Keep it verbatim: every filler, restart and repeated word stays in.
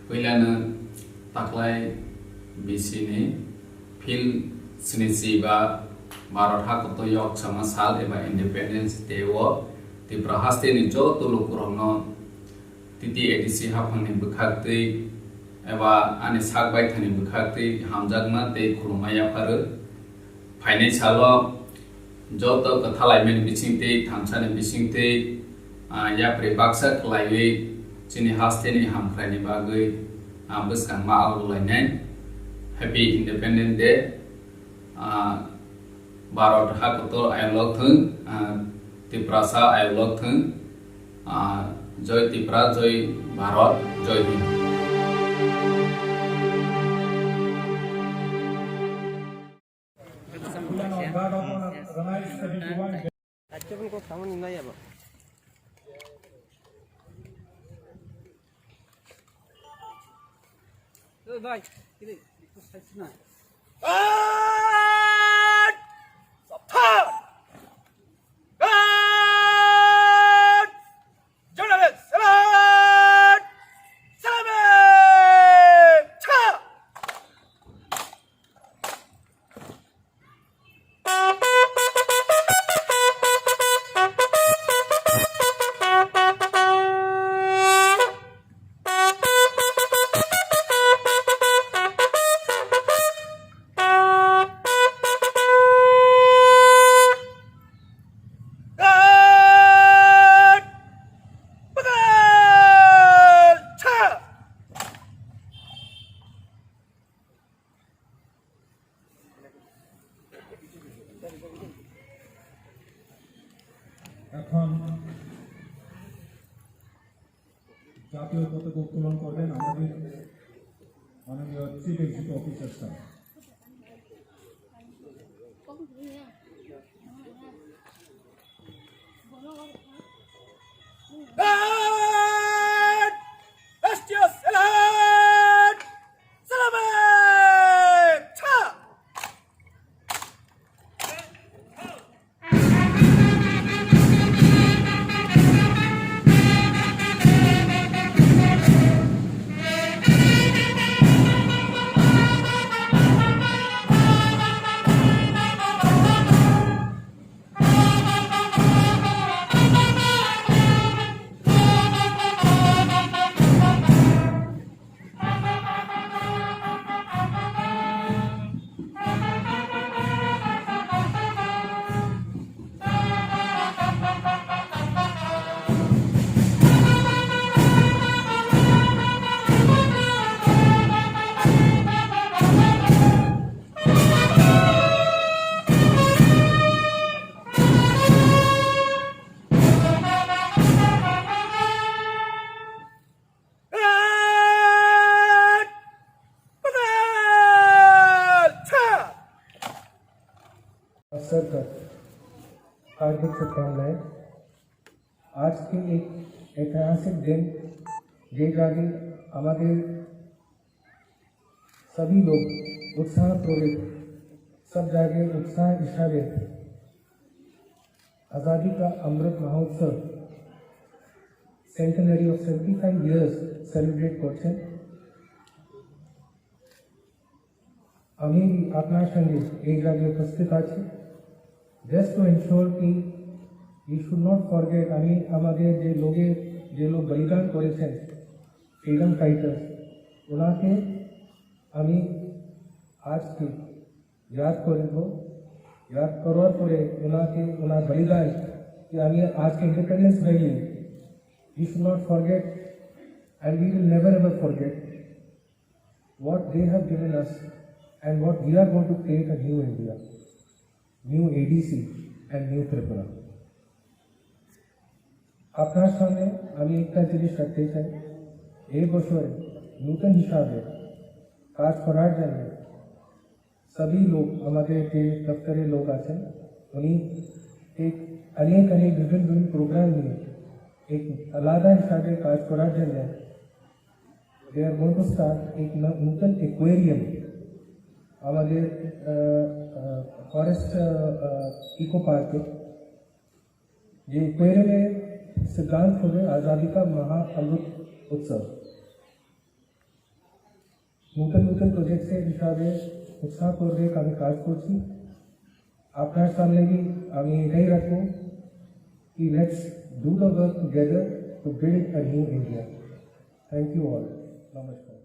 Puilano taklai bisini phil snichi ba Bharat hakoto yok sama sal eba Independence Day o Tripura hasteni joto lukurokno T T A D C haphangni bwkhaktwi eba ani sak baithani bwkhaktwi hamjakma tei khulumma yapharwi. Phainai salo joto kwthalaimani bisingtwi, thansani bisingtwi, ah, yapri baksa khlaiwi chini hasteni hamkraini bagwi, ah, bwskangma algolainai. Happy Independence Day. Ah, Bharat hakotor ayolok thung, ah, Tiprasa ayolok thung, ah, Joy Tripura, Joy Bharat, Joy Hind. এখন জাতীয় পতাকা উত্তোলন করবেন আমাদের মাননীয় chief executive officer sir. सबका हार्दिक शुभकामनाएं। आज के एक ऐतिहासिक दिन, যেটাকে আমাদের सभी लोग उत्साह प्रेरित, सब जगह उत्साह हिसाब है। आज़ादी का अमृत Mahotsav, centenary of seventy five years celebrate করছেন। আমি আপনার সঙ্গে এই জায়গায় উপস্থিত আছি। Just to ensure कि you should not forget, আমি আমাদের যে লোকের, যে লোক বলিদান করেছেন, ফ্রিডম ফাইটার্স, ওনাকে আমি আজকে याद करेंगे। याद करवार परे उनाके, उना बलिदान कि आमी आज के independence value, we should not forget and we will never ever forget what they have given us and what we are going to create a new India, new A D C and new Tripura। আপনার সামনে আমি একটা জিনিস রাখতে চাই, এই বছর নতুন হিসাবে কাজ করার জন্য सभी लोग, আমাদের যে দপ্তরের লোক আছেন, উনি এক অনেক অনেক বিভিন্ন বিভিন্ন প্রোগ্রাম নিয়ে এক আলাদা হিসাবে কাজ করার জন্য they are going to start এক ন-, নতুন অ্যাকোয়ারিয়াম আমাদের ফরেস্ট ইকো পার্কে। যে অ্যাকোয়ারিয়ামের সিদ্ধান্ত হবে आज़ादी का महाअमृत उत्सव। নতুন নতুন প্রজেক্টসের হিসাবে উৎসাহ করবে আমি কাজ করছি। আপনার সামনে কি আমি এটাই রাখবো কি let's do the work together to build a new India. Thank you all. নমস্কার।